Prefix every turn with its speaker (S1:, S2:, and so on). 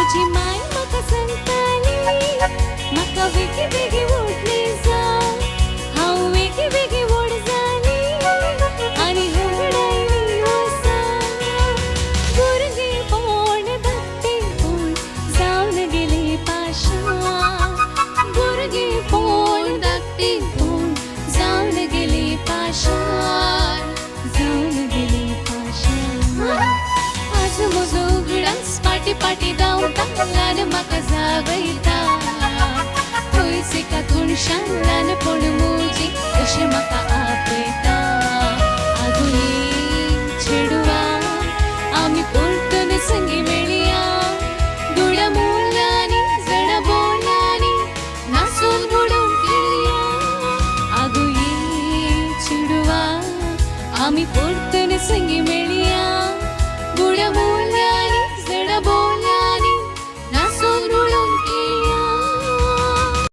S1: म्हजी माय म्हाका सांगताली म्हाका वेगी वेगी व्हडली जा. हांव वेगी वेगी व्हड जाली आनी होगडायली वसा. भुरगेपण धाकटेपण जावन गेले पाशाण. भुरगेपण धाकटेपण जावन गेले पाशाण. जावन गेले पाशाण. आज म्हजो उगडास फाटी फाटी धांवता ल्हान म्हाका जागयता. थंयच एका कोनशान ल्हानपण म्हजें कशें म्हाका आपयता. आगो ये चेडवा आमी परतून संगी मेळया. धुळ्या मुळ्यांनी जडा बोलांनी नाचून बुडून खेळया. आगो ये चेडवा आमी परतून संगी मेळया. गुड्या